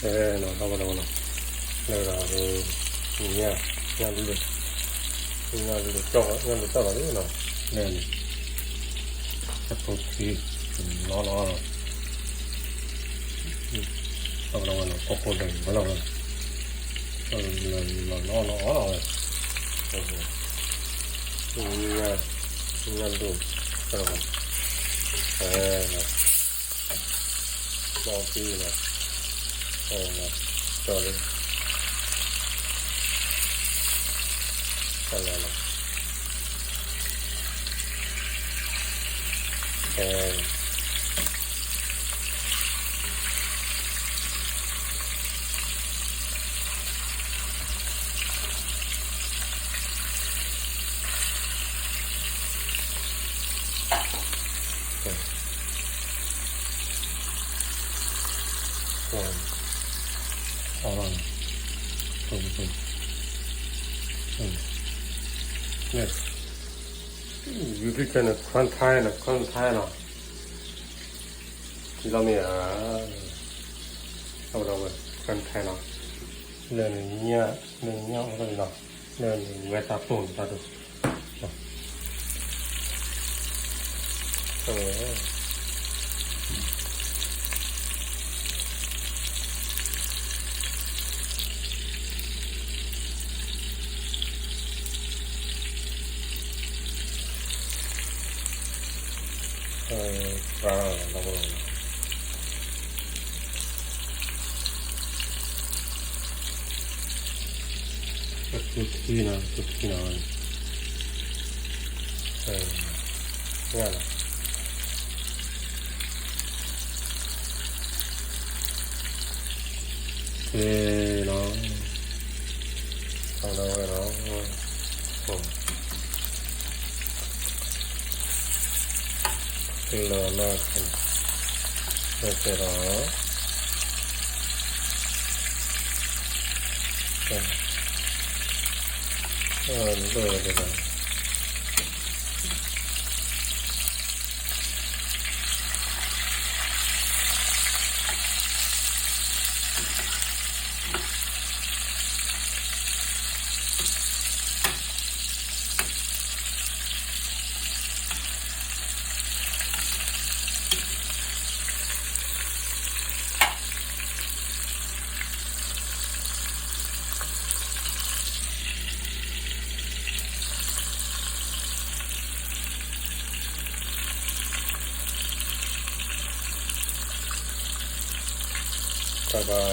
အဲနီၤ ဟီၣ်ဘၣ်ဒီးနီၤ, လဲၤဒီး ညၣ် ညၣ်လူၤ ညၣ်လူၤကၠီၣ် ညၣ်လူၤကၠီၣ်လီၤလံနီၤ, လဲၤန့ၣ် အဖိခံ လီၤလီၤလီၤ, ဟီၣ်ဘၣ်ဒီးနီၤ ကိးကိးဒီး လီၤလီၤလီၤ, လီၤလီၤလီၤလီၤဝဲ, ညၣ် ညၣ်လူၤ ကၠီၣ်လီၤ, အဲ ဘီကံလီၤ, ကၠီလံ, ကၠီလီၤလီၤ, အဲ YouTube channel ခွၢၢ်ထဲနီၤ ခွၢၢ်ထဲနီၤ, ထံလီၤမ့ၢ်ဧါ, အဝဲဒၣ်ဝဲ ခွၢၢ်ထဲနီၤ, လၢနညၣ် လၢနညၣ်အီၣ်တၢ်လီၤ, လၢနဝဲတၢ်တိၢ်န့ၣ်တၢ်တိၢ် အတူၢ်ထံနီၤ တူၢ်ထံနီၤ, ညၣ်လီၤ ကဲလီၤ, အဝဲလီၤ, ကလီၤလီၤ, ကဲလီၤ, လီၤဒၣ်လီၤ တၢ်ဘၣ်